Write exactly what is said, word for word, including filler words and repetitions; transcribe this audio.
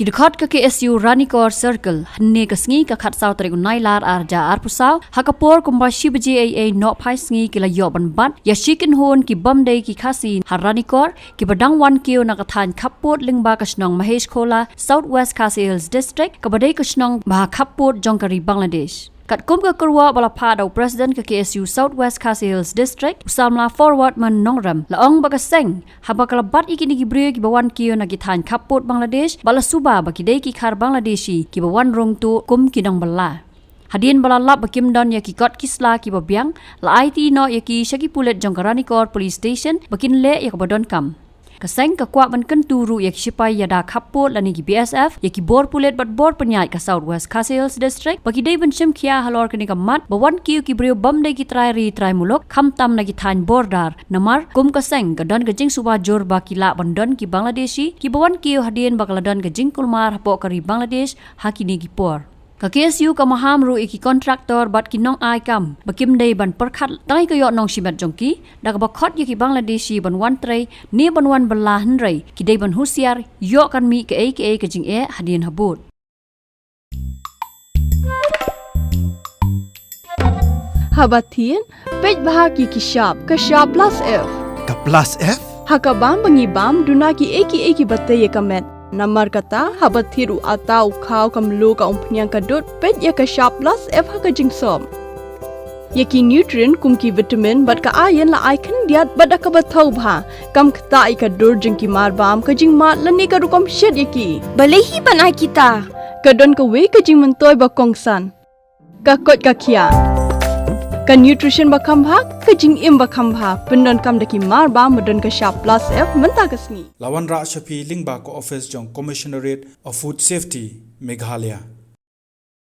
Dkhot ka K S U Ranikor Circle, hynne ka sngi ka khatsaw tarik u Nailar arhajar arphew saw, ha ka por kumba shi baje eiei nohphai sngi ki la ïoh ban bat ïa shi kynhun ki bym dei ki Khasi ha Ranikor, kiba dang wan kiew na ka thaiñ khappud lyngba ka shnong Maheshkhola, South West Khasi Hills District, kaba dei ka shnong ba ha khappud jong ka ri Bangladesh. Katkum ka kyrwoh ba la phah da u President ka K S U South West Khasi Hills District, u samla Forwardman Nongrem, la ong ba ka seng, haba ka la bat ïa kine ki briew kiba wan kiew na ki thaiñ khappud Bangladesh, ba la suba ba ki dei ki Khar Bangladeshi kiba wan rung tuh kum ki nongbylla. Hadien ba la lap ba kim don ïa ki kot ki sla kiba biang, la aiti noh ïa ki sha ki pulit jong ka Ranikor Police Station ba kin leh ïa kaba donkam. Ka seng ka kwah ban kyntu ruh ïa ki shipai ïada khappud lane ki B S F, ïa ki bor pulit bad bor pynïaid ka South West Khasi Hills District ba ki dei ban shim khia halor kane ka mat ba wan kiew ki briew bym dei ki trai ri trai muluk, khamtam na ki thaiñ border. Namar kum ka seng ka don ka jingsuba jur ba ki lah ban don ki Bangladeshi kiba wan kiew hadien ba ka la don ka jingkulmar hapoh ka ri Bangladesh ha kine ki por. Ka K S U ka maham ruh ïa ki kontraktor bad ki nongai kam ba kim dei ban pyrkhat tang ïa ka ïoh nong shimet jong ki, da kaba khot ïa ki Bangladeshi ban wan trei ne ban wan bylla, hynrei ki dei ban husiar, ïoh kan mih kaei kaei ka jingeh hadien habud. Haba thied, peit bha ki ki shap, ka shap plus F. Ka plus F? Ha ka bam ba ngi bam, duna kiei kiei kiba tei ïa ka met. Namar kata, haba thied u atta, u khaw, ka mluh, ka umphniang, ka dud, peit ïa ka shap plus F ha ka jingsop. Ïa ki nutrient kum ki vitamin bad ka iron la ai khyndiat bad da kaba thaw bha. Kam ktah ïa ka dur jong ki mar bam, ka jingmad lane ka rukom shet ïa ki. Balei hi ban ai kita? Ka don kawei ka jingmyntoi ba kongsan. Ka koit ka khiah. Ka nutrition ba kham bha, ka jingim ba kham bha. Pyndonkam da ki mar bam ba don ka shap plus F mynta ka sngi. La wanrah sha phi lyngba ka office jong Commissionerate of Food Safety, Meghalaya.